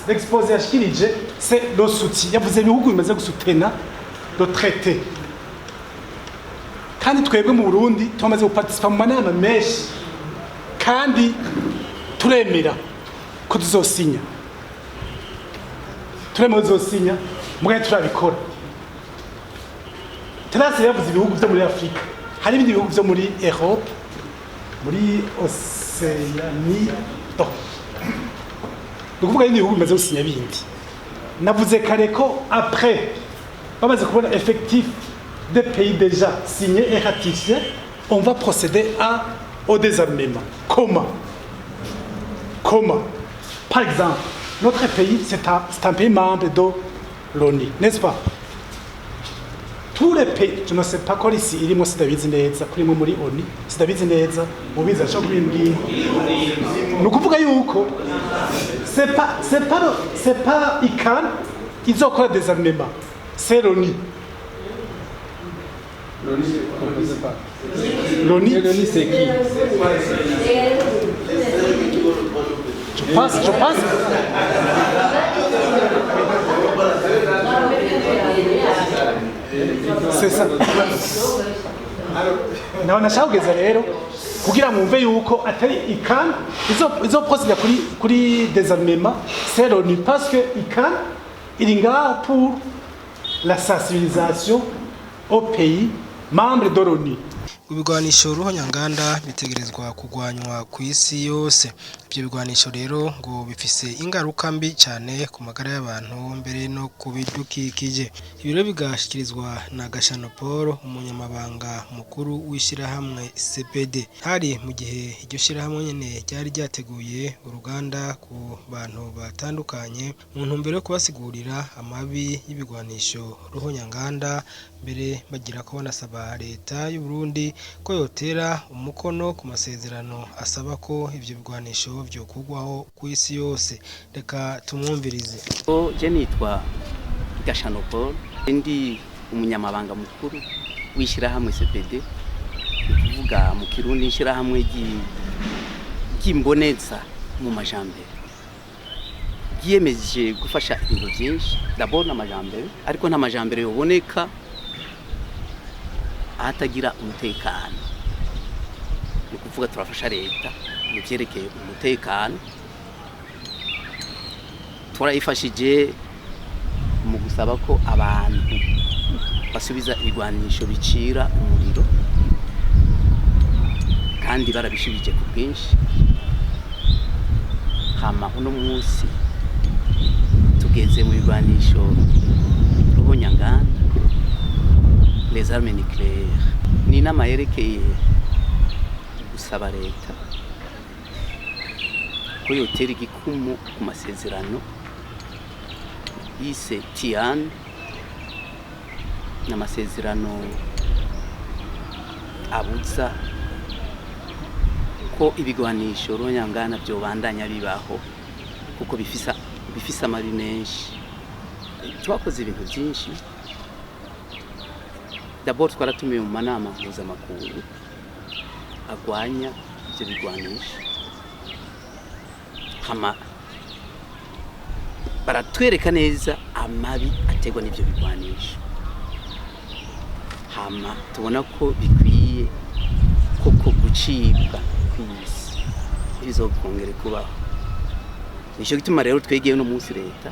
L'exposé yashikirije, c'est le soutien. Yavuze ibihugu bimaze gusutena le traité. Kandi twebwe mu Burundi tumaze guparticipa mu manama menshi, kandi turemera ko tuzosinya, turemera ko tuzosinya, mugabo turabikora. Terasi yavuze ibihugu byo muri Afurika, hari ibindi bihugu byo muri Europe, muri Océanie. Donc ni ukuvuga ibindi bihugu bimaze gusinya bindi. Navuze kare ko après bamaze kubona effectif des pays déjà signés et ratifiés, on va procéder au désarmement. Comment? Comment? Par exemple, notre pays, c'est un pays membre de l'ONU, n'est-ce pas? Tous les pays, je ne sais pas ko isi irimo, sidabizi neza, kuri muri ONU, sidabizi neza, mubizi ashobora kubimbwira. Ni ukuvuga yuko c'est pas ICAN izokora désarmement, c'est l'ONU. L'ONU. L'ONU, c'est qui? Je pense. C'est ça. Naho nashaka kugeza rero kugira mwumve yuko atari ICAN izo procéder kuri désarmement, c'est l'ONU, parce que ICAN iri ngaho pour la sensibilisation aux pays membres de l'ONU. Ibigwanisho ruhonyanganda bitegerezwa kugwanywa ku isi yose. Ivyo bigwanisho rero ngo bifise ingaruka mbi cyane ku magara y'abantu, mbere no ku bidukikije. Ibi rero bigashikirizwa na Gashano Paul, umunyamabanga mukuru w'ishirahamwe CPD. Hari mu gihe iryo shirahamwe nyene ryari ryateguye uruganda ku bantu batandukanye mu ntumbero yo kubasigurira amabi y'ibigwanisho ruhonyanganda, mbere bagira ko banasaba leta y'u Burundi ko yotera umukono ku masezerano asaba ko ivyo bigwanisho vyokurwaho ku isi yose. Reka tumwumvirize. Je nitwa Gashano Paul, ndi umunyamabanga mukuru w'ishyirahamwe CPD, ni kuvuga mu Kirundi ishyirahamwe ry'imboneza mu majambere, ryiyemeje gufasha ibintu byinshi. D'abord n'amajambere, ariko nta majambere yoboneka ahatagira umutekano. Ni ukuvuga turafasha leta mu byerekeye umutekano, turayifashije mu gusaba ko abantu basubiza ibigwanisho bicira umuriro, kandi barabishubije ku bwinshi. Hama uno munsi tugeze mu bigwanisho ruhonyanganda, les armes nucléaires. Ni inama yerekeye gusaba leta ko yotera igikumu ku masezerano yise TIAN, n'amasezerano abuza ko ibigwanisho ruhonyanganda byobandanya bibaho, kuko bifise amabi menshi. Twakoze ibintu byinshi. D'abord twaratumiwe mu manama mpuzamakungu agwanya ivyo bigwanisho, hama baratwereka neza amabi aterwa n'ivyo bigwanisho, hama tubona ko bikwiye koko gucibwa kw'isi, ntibizokongere kubaho. Nico gituma rero twegeye uno munsi leta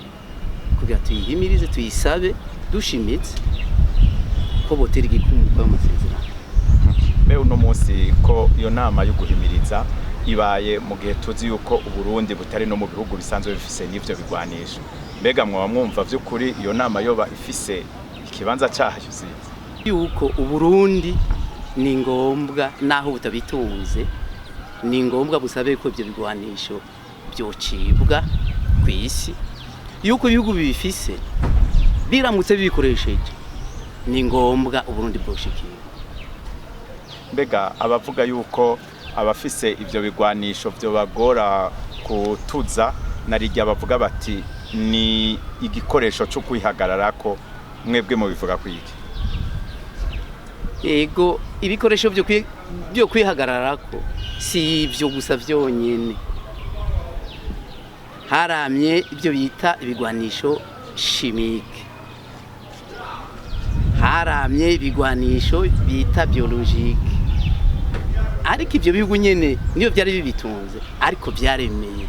kugira tuyihimirize, tuyisabe dushimitse ko botera igikumu kw'ayo masezerano. Mbe uno munsi ko iyo nama yo guhimiriza ibaye mu gihe tuzi yuko Uburundi butari no mu bihugu bisanzwe bifise n'ivyo bigwanisho, mbega mwaba mwumva vy'ukuri iyo nama yoba ifise ikibanza cayo ziza? Yuko Uburundi ni ngombwa, naho butabitunze, ni ngombwa busabe ko ibyo bigwanisho byocibwa ku isi. Yuko ibihugu bibifise biramutse bibikoresheje, ni ngombwa Uburundi bwoshikira. Mbega abavuga yuko abafise ivyo bigwanisho vyo bagora kutuza, narirya bavuga bati ni igikoresho cyo kwihagararako, mwebwe mubivuga kwiki? Yego, ibikoresho byo kwihagararako si ibyo gusa byonyine. Haramye ibyo bita ibigwanisho chimique, haramye ibigwanisho bita biologique, ariko ibyo bihugu nyene niyo byari bibitunze, ariko byaremeye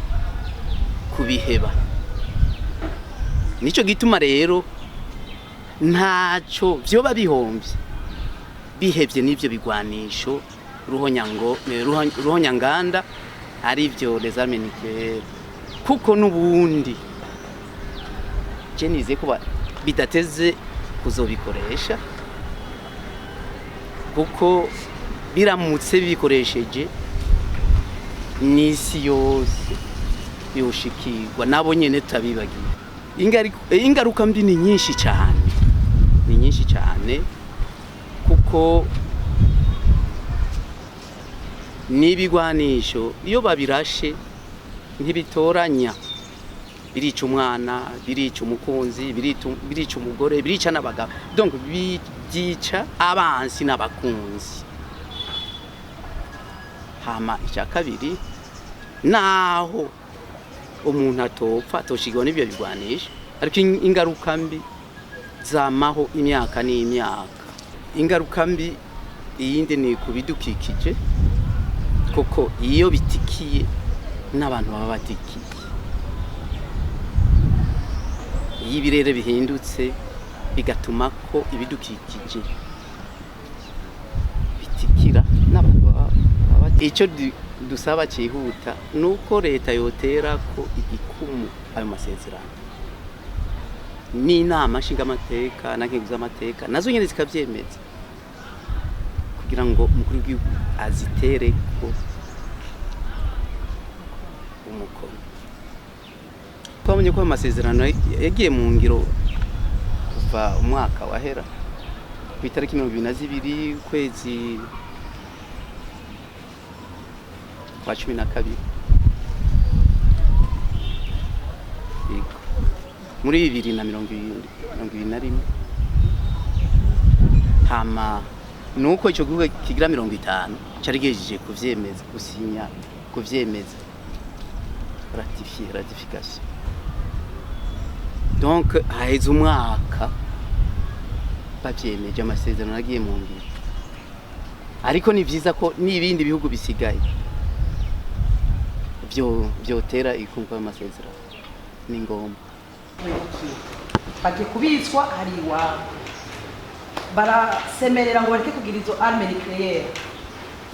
kubiheba. Nico gituma rero ntacyo vyoba bihombye bihevye n'ivyo bigwanisho ruhonyango ruhonyanganda, ari byo les armes nucléaires, kuko n'ubundi je nize ko bidateze kuzobikoresha, kuko biramutse bikoresheje n'isi yose yoshikirwa. Nabo nyene tutabibagiye. Ingaruka mbi ni nyinshi cyane, ni nyinshi cyane, kuko n'ibigwanisho iyo babirashe ntibitoranya: birica umwana, birica umukunzi, birica umugore, birica n'abagabo, donc byica abansi n'abakunzi. Hama icya kabiri, naho umuntu atopfa, atoshigwa n'ibyo bigwanisho, ariko ingaruka mbi zamaho imyaka n'imyaka. Ingaruka mbi iyindi ni ku bidukikije, kuko iyo bitikiye n'abantu baba batikiye. Iyo ibirere bihindutse bigatuma ko ibidukikije bitikira, n'abantu baba icyo dusaba cyihuta ni uko leta yotera ko igikumu ayo masezerano, n'inama nshingamateka na nkenguzamateka nazo nyine zikabyemeza, kugira ngo umukuru w'igihugu azitere ko umukono. Twabonye ko ayo masezerano yagiye mu ngiro kuva umwaka wahera ku itariki 22 ukwezi kwa 12. Yego. Muri 2021. Hama nuko ico gihugu kigira 50 cari gihejeje kuvyemeza, gusinya, kuvyemeza, ratifier, ratification. Donc haheze umwaka bavyemeje, amasezerano agiye mu ngiro, ariko ni vyiza ko n'ibindi bihugu bisigaye vyo vyotera ikunga amasezerano, ni ngombwa. Bagiye kubitswa hari iwabo, barasemerera ngo bareke kugira izo arme nucléaire,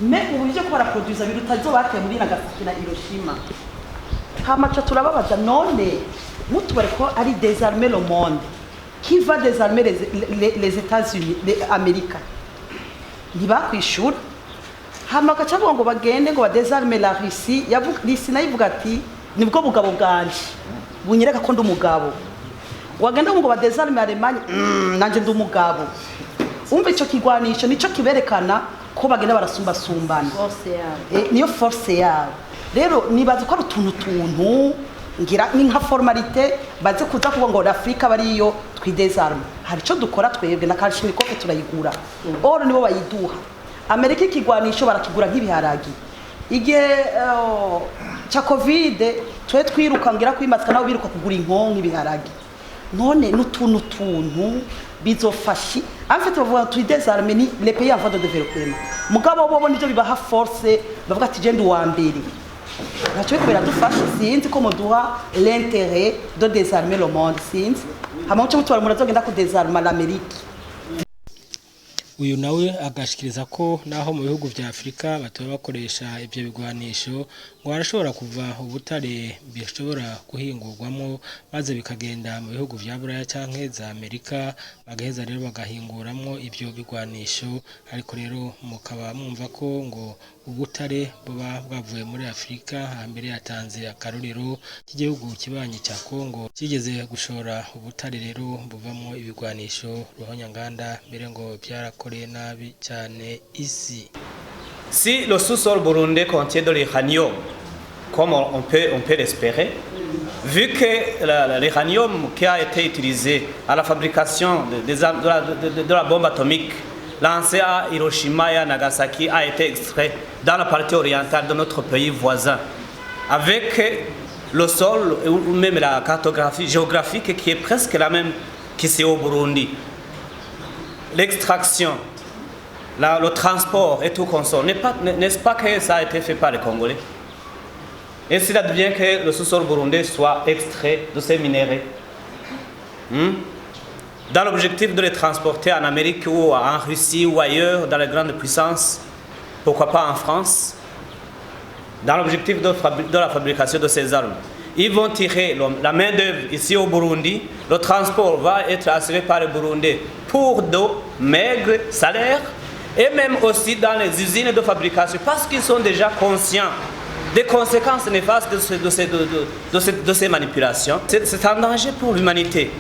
mais ubu ivyo ko baraproduza biruta izo bateye muri Nagasaki na Hiroshima. Hama ca turababaza: none mutubare ko ari désarmer le monde, qui va désarmer les États-Unis, les Amerika? Ntibakwishura. Hama bagaca bavuga ngo bagende ngo badésarme la Russie. Russie nayo ivuga ati: "Nibwo bugabo bwanje bunyereka ko ndi umugabo." Wagenda ngo badésarme Allemagne, nanje ndi umugabo. Umva, ico kigwanisho nico kiberekana ko bagenda barasumbasumbana. Force yabo. Niyo force yabo. Rero nibaza ko ari utuntu tuntu, ngira ni nka formalité, baze kuza kuvuga ngo Afrika bariyo twidésarme. Hari ico dukora twebwe? Na Kalashnikov turayigura, or nibo bayiduha. Amerika ikigwanisho barakigura nk'ibiharagi. Igihe ca Covid twe twiruka ngira kwimasika, nabo biruka kugura inkonko, ibiharagi. None n'utuntu tuntu bizofashi. En fait, bavuga twidésarme ni les pays en voie de développement, mugabo bobo nivyo bibaha force, bavuga ati: "Je ndi uwa mbere." Ntacyo biriko biradufasha. Sinzi ko muduha l'intérêt de désarmer le monde, sinzi. Hama muce mutwara, murazogenda kudésarma l'Amérique. Uyu nawe agashikiriza ko naho mu bihugu vya Afurika batoba bakoresha ivyo bigwanisho, ngo harashobora kuva ubutare bishobora guhingurwamwo, maze bikagenda mu bihugu vya Buraya canke za Amerika, bagaheza rero bagahinguramwo ivyo bigwanisho. Ariko rero mukaba mwumva ko ngo ubutare buba bwavuye muri Afurika. Hambere yatanze akarorero k'igihugu kibanyi ca Congo kigeze gushora ubutare rero buvamwo ibigwanisho ruhonyanganda, mbere ngo vyarakoreye nabi cyane isi. Si le sous-sol burundais contient de l'uranium, comme on peut l'espérer, vu que l'uranium qui a été utilisé à la fabrication de, des armes- de la, de la bombe atomique lancée à Hiroshima et à Nagasaki a été extrait dans la partie orientale de notre pays voisin, avec Le sol ou même la cartographie géographique qui est presque la même qu'ici au Burundi. L'extraction, le transport et tout consort, n'est-ce pas que ça a été fait par les Congolais? Et s'il advient que le sous-sol burundais soit extrait de ces minéraux, dans l'objectif de les transporter en Amérique ou en Russie ou ailleurs, dans les grandes puissances, pourquoi pas en France, dans l'objectif de la fabrication de ces armes. Ils vont tirer la main-d'œuvre ici au Burundi, le transport va être assuré par les Burundais pour de maigres salaires, et même aussi dans les usines de fabrication, parce qu'ils sont déjà conscients des conséquences néfastes de ces manipulations. C'est un danger pour l'humanité.